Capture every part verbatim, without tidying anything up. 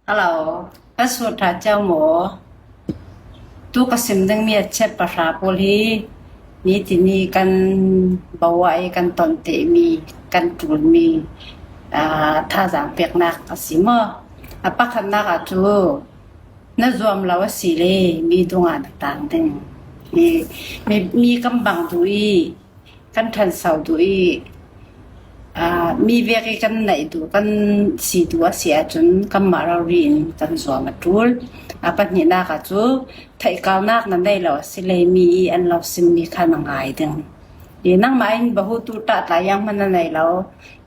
Hello, ka sut ṭha cio maw? Tu ka sim ding mi a chapter pahra pawl hi, ni ti ni kan bawa i kan tonte mi, kan tul mi, aa, thazaang peknak a si maw? A pakhatnak ah cu na zuam lo a si le mi dungah na tang ding. Mi, mi, mi kan bang duh i, kan ṭhanso duh i, aa, mi vek i kan naih duh, kan si duh a si ahcun kanmah rori in kan zuam a ṭul. A pahnihnak ah cu theihkalnak na nei lo a si le mi i an lo simmi kha na ngai ding. I nangmah in bahu tu ṭah tla iang hmanh na nei lo,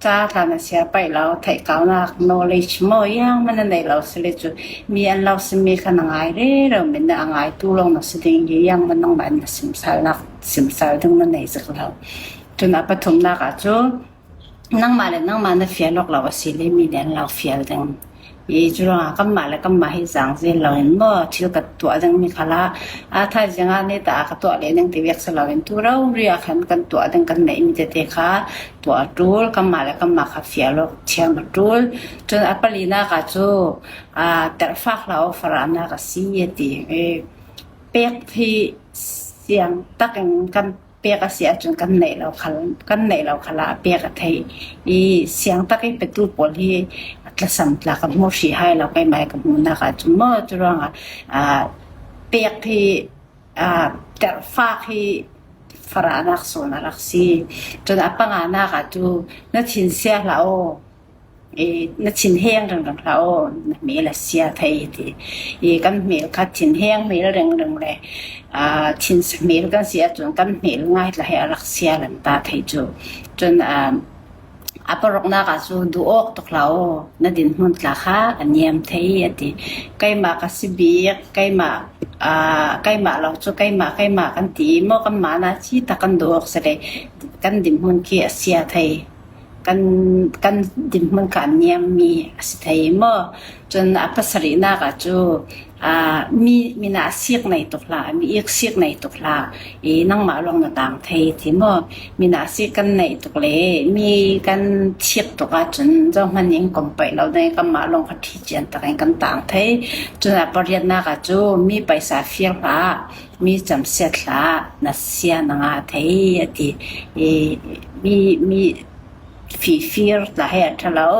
ca tla na siar paih lo, theihkalnak, knowledge maw iang hmanh na nei lo si le cu mi an lo simmi kha na ngai rero men na a ngai tu lawng na si ding i iang hmanh nangmah in na simsalnak, simsal ding na nei zik lo. Cun a pathumnak ah cu nangmah le nangmah na fial awk lo a si le mi le an lo fial ding. I cu ruangah kanmah le kanmah hi zaang zel lo in maw, thil ka tuah ding mi kha la, aa, thaizing ah ni ta ka tuah le ning ti vek si lo in tu rori ah khan kan tuah ding kan neih mi tete kha tuah a ṭul, kanmah le kanmah kha fial awk thiam a ṭul. Cun a palinak ah cu, aa, terhfak hlah aw, farahnak a si a ti. I pek hi siang takin kan pek a si ahcun kan neih lo khal, kan neih lo khal ah pek a theih i, siang tak i petu pawl hi a tlasam tla ka hmu hrih hai lo, keimah ka hmuhnak ah cun maw, cu ruangah, aa, pek hi, aa, terhfak hi farahnak sawn a rak si. Cun a panganak ah cu na thinsia hlah aw. I, na thinheng ringring hlah aw, na hmel a sia thei ti. I, kan hmel kha thinheng hmel ringring le, aa, thinsa hmel kan si ahcun kan hmel ngai tla he a rak sia lan ta thei cu. Cun, aa, a paruknak ah cu duh awk tuk hlah aw, na dinhmun tla kha a niam thei a ti. Keimah ka si bik, keimah, aa, keimah lo cu keimah, keimah kan ti i maw, kanmah na ci tak kan duh awk si le kan dinhmun khi a sia thei. Kan, kan dinhmun kha an niammi a si thei maw? Cun a pasarihnak ah cu, aa, mi, mi na sik nei tuk hlah, mi ik sik nei tuk hlah, i nangmah lawng na tang thei ti maw? Mi na sik kan neih tuk le mi kan thik tuk ahcun zohman in kan paih lo ding, kanmah lawng kha ṭhician takin kan tang thei. Cun a pariatnak ah cu mi paisa fir hlah, mi camsiat hlah, na sia na ngah thei a ti. I, mi, mi fifir tla he a ṭha lo,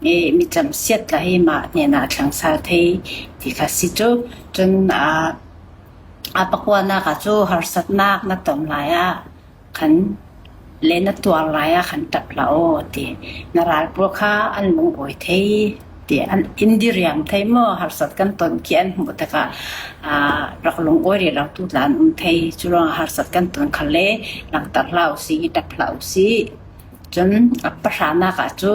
i, mi camsiat tla he mah hnenah a thlangsal thei ti kha si cu. Cun, aa, a pakuanak ah cu harsatnak na ton lai ah khan le na tuar lai ah khan ṭap hlah aw ti. Na ral pawl kha an lungawi thei ti, an in diriam thei maw? Harsat kan ton khi an hmuh tikah, aa, rak lungawi rero tu tla an um thei. Cu ruangah harsat kan ton khal le langter hlah u sih, i ṭap hlah u sih. Cun a pahranak ah cu,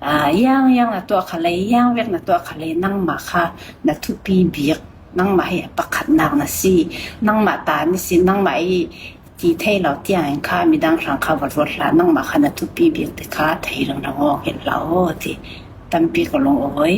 aa, iang iang na tuah khal le, iang vek na tuah khal le, nangmah kha na thupi bik, nangmah hi a pakhatnak na si, nangmah ta na si, nangmah i ti thei lo tiang in kha midang hrang kha va ruat hlah, nangmah kha na thupi bik ti kha thei ringring aw, hngilh hlah aw ti. Tampi ka lungawi.